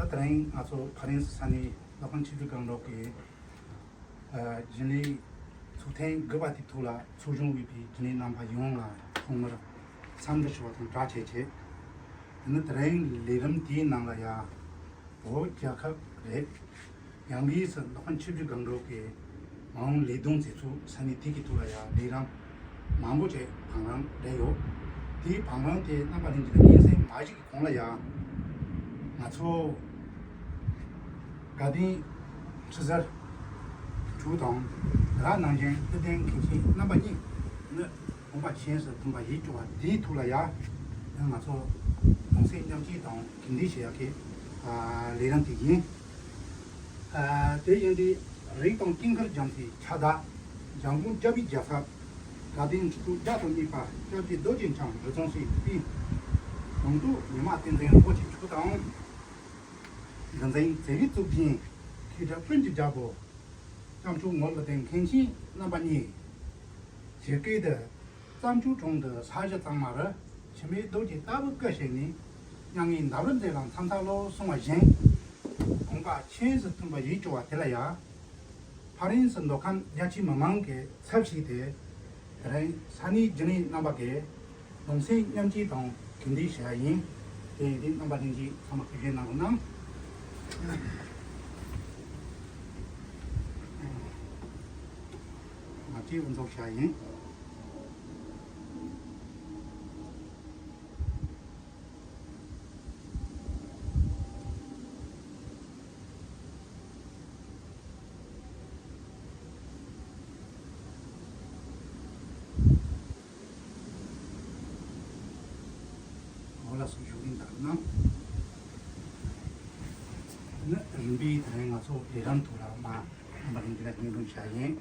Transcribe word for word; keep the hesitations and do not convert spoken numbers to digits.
དེ་རིང་ང་ཚོ་ཕ་རན་སི་ས་གནས་མདོ་ཁམས་ཆུ་བཞི་སྒང་དྲུག་གི་ཨ་རྒྱུན་ལས་ཚོགས་ཐེངས་དགུ་པ་དེའི་ཐོག་ལ་ཚོགས་ཆུང་དབུས་པའི་རྒྱུན་ལས་རྣམ་པ་ཡོངས་ལ་ཐོག་མར་འཚམས་འདྲི་ཞུ་བ་དང་སྦྲགས་བྱས་བྱས། དེ་ནི་དེ་རིང་ལས་རིམ་དེའི་ནང་ལ་ཡ། བོད་རྒྱལ་ཁབ་རེད། ཡང་སྒོས་སུ་མདོ་ཁམས་ཆུ་བཞི་སྒང་དྲུག་གི་མ་འོངས་ལས་དོན་མཛད་ཚུལ་ས་གནས་དེ་གི་ཐོག་ལ་ཡང་ལས་རིམ་མང་པོ་ཅིག་བང་རིམ་སྤྲད་ཡོད། དེའི་བང་རིམ་དེ་རྣམ་པ་ལྷན་རྒྱས་ལ་སྙན་སེང་མ་ཞུས་གོང་ལ་ཡང་། ང་ཚོ་དགའ་ལྡན་ཁྲི་ཟུར་དྲུག་དང་། དེ་ག་ནང་བཞིན་ཐུབ་བསྟན་མཁན་ཆེན་རྣམ་པ་གཉིས་ནི། དགོངས་པ་ཁྱེད་ཀྱིས་མཐུན་པ་ཡིད་སྐྱོ་བ་དེའི་ཐོག་ལ་ཡ། ང་ཚོ་གདུང་སེམས་མཉམ་སྐྱེད་དང་གྲོས་འདེབས་བྱེད་ཡག་གི་ལས་རིམ་དེ་ཡིན། དེ་ཡིན་དུས་རིགས་དང་དཀྱིལ་འཁོར་རྒྱ་མཚོའི་ཁྱབ་བདག་འཇམ་མགོན་སྐྱབས་མགོན་རྒྱལ་ཚབ་དགའ་ལྡན་ཁྲི་ཐོག་བརྒྱ་དང་གཉིས་པ་སྐྱབས་རྗེ་རྡོ་རྗེ་འཆང་རི་ཚང་སྲས་དཔལ་ཟུང་དུ་ཉི་མ་བསྟན་འཛིན་རིན་པོ་ཆེ་མཆོག་དང་། འདུལ་འཛིན་ཚེ་རིང་གཙུག་རྒྱན་མཁས་གྲུབ་ཀུན་གྱི་རྒྱལ་པོ། སྐྱབས་མཆོག་ངོར་ལ་ལྡན་མཁན་ཆེན་རྣམ་པ་གཉིས། ཇི་སྐད་དུ། བརྩམས་ཆོས་དྲུང་དུ་ས་གཞི་གཙང་མར། འཆི་མེད་རྡོ་རྗེ་ལྟ་བུ་སྐུ་གཤེགས་ནས། མྱ་ངན་འདའ་བར་མཛད་ལ་མཚམས་མཚམས་ལོ་གསུངས་པ་བཞིན། དགོངས་པ་ཁྱེད་ཀྱིས་མཐུན་པ་ཡིད་སྐྱོ་བ་དེ་ལ་ཡ། ཕ་རན་སི་མདོ་ཁམས་རྒྱ་ཆེའི་མི་མང་གི་ཚབ་ཞུས་ཏེ། དེ་རིང་ས་གནས་རྒྱུན་ལས་རྣམ་པ་གིས་གདུང་སེམས་མཉམ་སྐྱེད་དང་གྲོས་འདེབས་ཞུ་ཡ་ཡིན། དེ་ཡིན་དུས་རྣམ་པ་ལྷན་རྒྱས་ཚང་མ་ཐུགས་རྗེ་གནང་རོགས་གནང་། ང་ཚོས་དབུ་འཛུགས་བྱ་ཡིན། འོ་ལགས་སོ། བཞུགས་གླིང་དང་ནང་། ནི་རིམ་པས་དེ་རིང་ང་ཚོ་ལས་རིམ་ཐོག་ལ་མ་རིམ་པ་རིམ་གྱིས་ལ་སྙན་སྒྲོན་བྱ་ཡིན།